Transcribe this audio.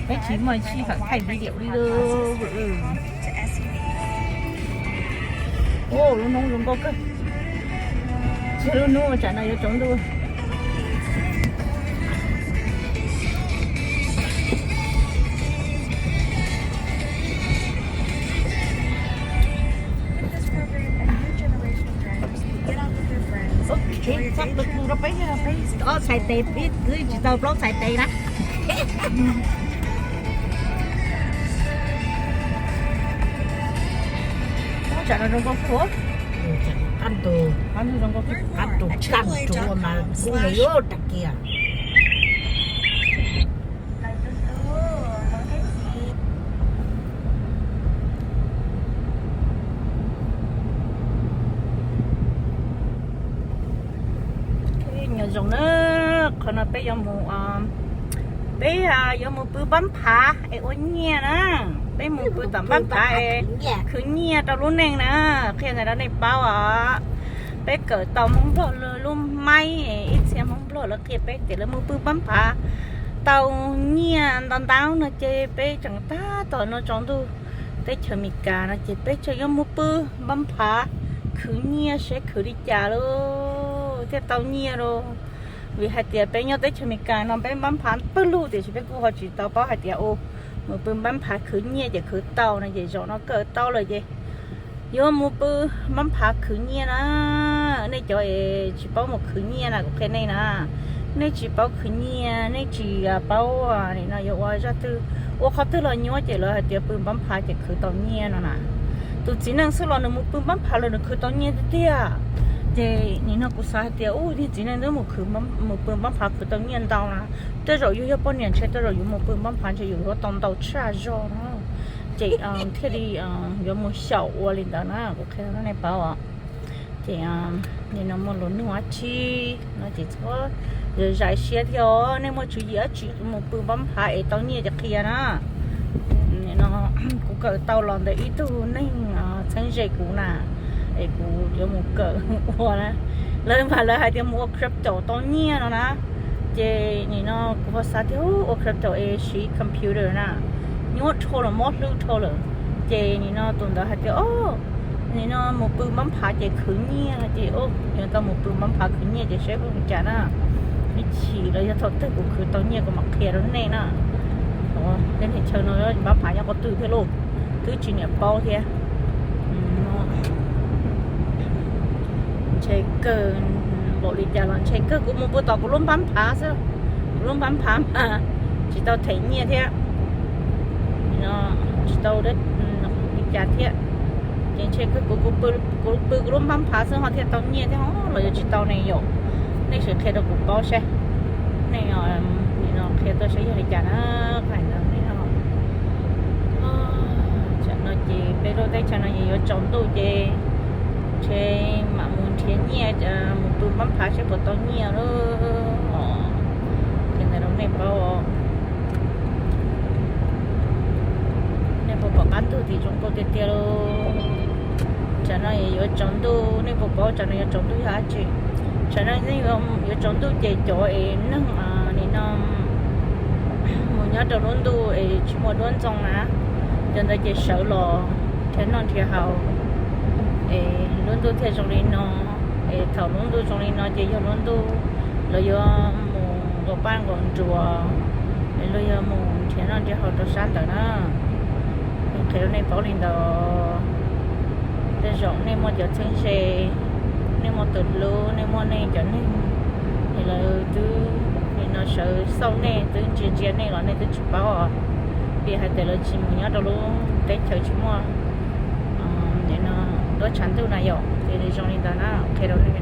Peb tsis muaj sij hawm thaij video li lauj. Ua lub noob zoo nkauj kawg. Tsis lub hnub tsam no yuav tsaus ntuj. Txhob pw pw rau peb, peb twb tsis tau plaub txhais tes na. Tsam no zoo nkauj khuav. Qab tus, qab tus, qab tus mas kub heev rau kiag. Nyob zoo na, qhov no peb yuav mus, peb yuav mus pw npab phav es ua nyiaj na. Peb mus pw tom npab phav es khwv nyiaj rau lub neej na. Qhia ntawm rau nej paub os. Peb kawm tau Hmoob Nplog lub maib, ib txhia Hmoob Nplog lawv qhia peb tias lawv mus pw npab phav tau nyiaj ntau ntau no ces peb tseem tab tom no tsaus ntuj teb chaws Amelikas no ces peb tseem yuav mus pw npab phav khwv nyiaj seb khwv li cas lauj thiaj tau nyiaj lauj. Vim hais tias peb nyob teb chaws Amelikas no peb npab phav pawg lug tiam sis peb kuj ho tsis tau paub hais tias mus pw npab phav khwv nyiaj ces khwv tau no ces zaum no kawm tau lawm ces yuav mus pw npab phav khwv nyiaj na. Nej cov es tsis paub mus khwv nyiaj na kuv qhia nej na, nej tsis paub khwv nyiaj nej tsis paub nim no yuav ua zaj twg, ua qhov twg los nyuaj ces lawv hais tias pw npab phav ces khwv tau nyiaj no na. Tus txiv neej xwb los nws mus pw npab phav los nws khwv tau nyiaj tiag tiag. Ces nim no kuv xav hais tias ub, txiv neej twb mus khwv, mus pw npab phav khwv tau nyiaj ntau na, tej zaum yus yog poj niam ntshe tej zaum yuav mus pw npab phav ntshe yus yuav tau ntau tshaj zog no. Ces thiaj li yuav mus xyaum ua li ntawd na, kuv qhia rau nej paub os. Ces nim no muaj lus nug dab tsi no ces txhob zais siab thiab os, nej muaj tswv yim dab tsi mus pw npab phav es tau nyiaj ces qhia na. Nim no kuv kawm tau los ntawm ib tug neeg txheeb ze kuv na, es kuv yuav mus kawm ua na. Lawv mas lawv hais tias mus ua crypto tau nyiaj no na. Ces nim no kuv ho xav tias ua crypto es siv computer na, nyuaj dhau los mob hlwb dhau lawm. Ces nim no tus ntawd hais tias o, nim no mus pw npab phav ces khwv nyiaj no ces yuav tau mus pw npab phav khwv nyiaj ces saib zoo li cas na. Ib chim los yog thaum twg kuv khwv tau nyiaj kuv mam qhia rau nej na. Teb chaws no npab phav nyob qhov twg thiab lauj, twb tsis niam paub thiab. Ntshe kawg, npaum li cas los ntshe kawg kuv mus pw tom kuv lub npab phav xwb. Kuv lub npab phav mas tsis tau them nyiaj thiab, tsis tau li cas thiab. Ces ntshe kawg kuv, kuv pw kuv lub npab phav xwb ho thiaj tau nyiaj thiab los yuav tsis tau ne yom. Nej sim qhia rau kuv paub seb, nej nim no qhia tuaj seb yog li cas na. Tam no ces peb lub teb chaws no yuav tsaus ntuj ces ntshe mam mus nrhiav nyiaj, mus pw npab phav seb puas tau nyiaj lawm. Qhia ntawd rau nej paub. Nej puas pom qab ntug tim zoo nkauj tiag tiag lauj. Tam no yuav tsaus ntuj, nej puas paub tam no yuav tsaus ntuj yog dab tsi? Tam no yuav tsaus ntuj ces cov es neeg nim no mus nyob rau lub ntuj es tsis muaj duab ntxoo na, cov ntawd ces sawv los nrhiav noj nrhiav haus es lub ntuj thiaj zoo li no. Es thaum lub ntuj zoo li no ces yog lub ntuj lawv yuav mus nqaus paj nqaus nruas, es luag yog mus nrhiav noj nrhiav haus rau sab ntawd na. Qhia rau nej paub li ntawd. Tej zaum nej muaj cov txheeb ze, nej muaj tus hlub, nej muaj nej cov neeg, es lawv twb nim no sawv xauj nej, twb ntsia ntsia nej los nej twb tsis paub os. Vim hais tias lawv tsis mus nyob rau lub teb chaws tsis muaj duab tshav ntuj na yom, ces zoo li ntawd na. Qhia rau nej